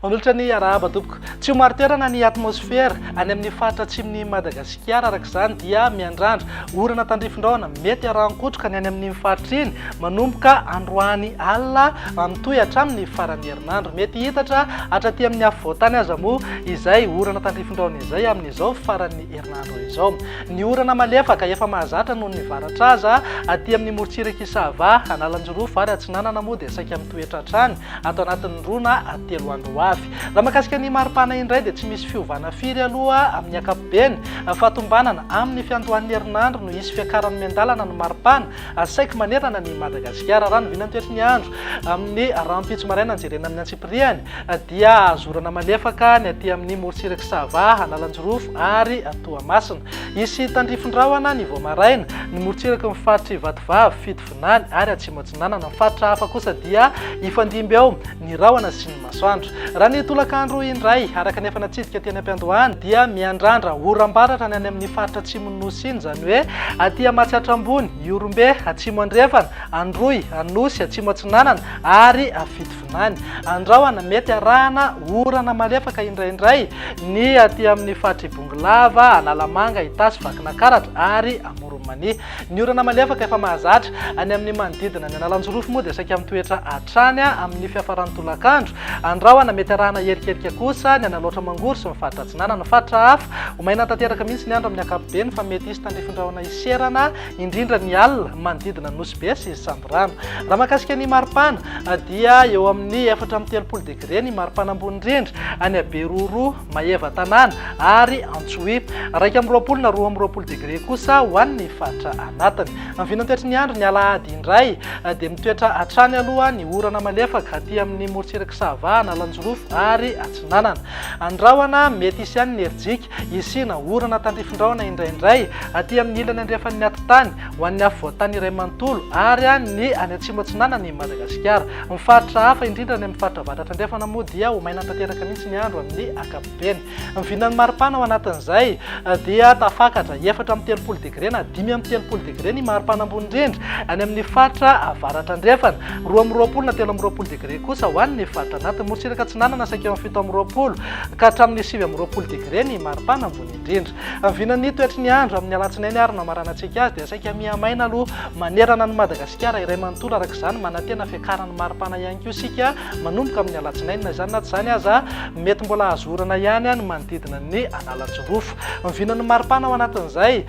Manolotra ny arahaba tompoko. Tsy ho marin-toerana ny atmosfera any amin'ny faritra atsimon'i Madagasikara araka izany dia miandrandra orana tandrifin-drahona mety arahin-kotroka ny any amin'iny faritra iny manomboka androany alina mitohy hatramin'ny faran'ny herinandro. Mety hihitatra hatraty amin'ny afovoan-tany aza moa izay orana tandrifin-drahona izay amin'izao faran'ny herinandro izao. Ny orana malefaka efa mahazatra noho ny varatra aza aty amin'ny morontsirak'i Sava, Analanjirofo ary Atsinanana moa dia saika mitoetra hatrany ato anatin'ny roa na telo andro ho avy. Raha mahakasika ny maripana indray dia tsy misy fiovana firy aloha amin'ny ankapobeny fa tombanana amin'ny fiandohan'ny herinandro no hisy fiakarany miandalana ny maripana saiky manerana an'i Madagasikara. Raha ny vinantoetry ny andro amin'ny rahampitso maraina no jerena amin'ny antsipiriany dia hahazo orana malefaka ny aty amin'ny morontsirak'i Sava, Analanjirofo ary Toamasina. Hisy tandrifin-drahona ny vao maraina ny morontsiraky ny faritr'i Vatovavy, Fitovinany ary Atsimo Atsinanana. Ny faritra hafa kosa dia hifandimby ao ny rahona sy ny masoandro. Raha ny tolakandro indray, araka ny efa natsidika teny am-piandohana, dia miandrandra oram-baratra ny any amin'ny faritra atsimon'ny Nosy iny, izany hoe aty Matsiatra Ambony, Ihorombe, Atsimo Andrefana, Androy, Anosy, Atsimo Atsinanana ary Fitovinany. Andrahona mety arahana orana malefaka indraindray ny aty amin'ny faritr'i Bongolava, Analamanga, Itasy, Vakinakaratra ary Amoron'i Mania. Ny orana malefaka efa mahazatra any amin'ny manodidina ny Analanjirofo moa dia saika mitoetra hatrany amin'ny fiafaran'ny tolakandro. Andrahona mety arahana erikerika kosa ny any Alaotra Mangoro sy ny faritra Atsinanana. Faritra hafa, ho maina tanteraka mihitsy ny andro amin'ny ankapobeny fa mety hisy tandrifin-drahona hiserana indrindra ny alina manodidina ny Nosy Be sy Sambirano. Raha mahakasika ny maripana dia eo amin'ny 34 degre ny maripana ambony indrindra any Beroroha, Maevatanàna ary Antsohihy. 21 na 22 degre kosa ho an'ny faritra anatiny. Ny vinantoetry ny andro ny alahady indray dia mitoetra hatrany aloha ny orana malefaka aty amin'ny morontsirak'i Sava, Analanjirofo ary Atsinanana. Andrahona mety hisy ihany ny herijika, hisiana orana tandrifin-drahona indraindray aty amin'ny ilany andrefan'ny atitany ho an'ny afovoan-tany iray manontolo ary ny any atsimo atsinanan'i Madagasikara. Ny faritra hafa, indrindra any amin'ny faritra avaratra andrefana moa dia ho maina tanteraka mihitsy ny andro amin'ny ankapobeny. Ny vinan'ny maripana ao anatin'izay dia tafakatra 34 degre na 35 degre ny maripana ambony indrindra any amin'ny faritra avaratra andrefana, 22 na 23 degre kosa ho an'ny faritra anatiny. Morontsiraka atsinanana saika eo amin'ny 27 ka hatramin'ny 29 degre ny maripana ambony indrindra. Ny vinan'ny toetry ny andro amin'ny alatsinainy ary no hamaranantsika azy dia saika miha-maina aloha manerana an'i Madagasikara iray manontolo araka izany manantena fiakaran'ny maripana ihany koa isika manomboka amin'ny alatsinainy na izany na tsy izany aza mety mbola azo orana ihany ny manodidina ny Analanjirofo. Ny vinan'ny maripana ao anatin'izay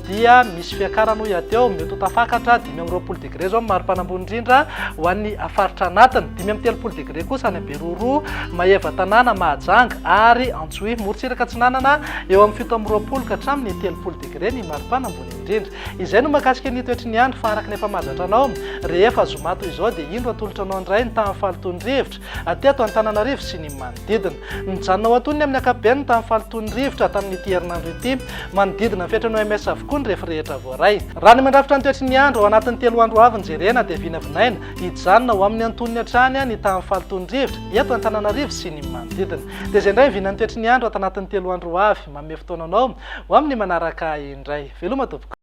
dia misy fiakarana hoy aho teo mety ho tafakatra 25 degre izao ny maripana ambony indrindra ho an'ny faritra anatiny, 35 degre kosa any Beroroha, Maevatanàna, Mahajanga ary Antsohihy. Morontsiraka atsinanana eo amin'ny 27 ka hatramin'ny 30 degre ny maripana ambony indrindra. Izay no mahakasika ny toetry ny andro fa araka ny efa mahazatra anao, rehefa zoma toy izao dia indro atolotra anao indray ny tahan'ny fahalotoan'ny rivotra teto Antananarivo sy ny manodidina. Nijanona ho antonony amin'ny ankapobeny ny tahan'ny fahalotoan'ny rivotra tamin'ity herinandro ity. Manodidina ny fetran'ny OMS avokoa ny refy rehetra voaray. Raha ny mandrafitra ny toetry ny andro ao anatin'ny telo andro ho avy no jerena dia vinavinaina hijanona ho amin'ny antonony hatrany ny tahan'ny fahalotoan'ny rivotra eto Antananarivo sy ny manodidina. Dia izay indray ny vinan'ny toetry ny andro ato anatin'ny telo andro ho avy. Manome fotoana anao ho amin'ny manaraka indray. Veloma tompoko.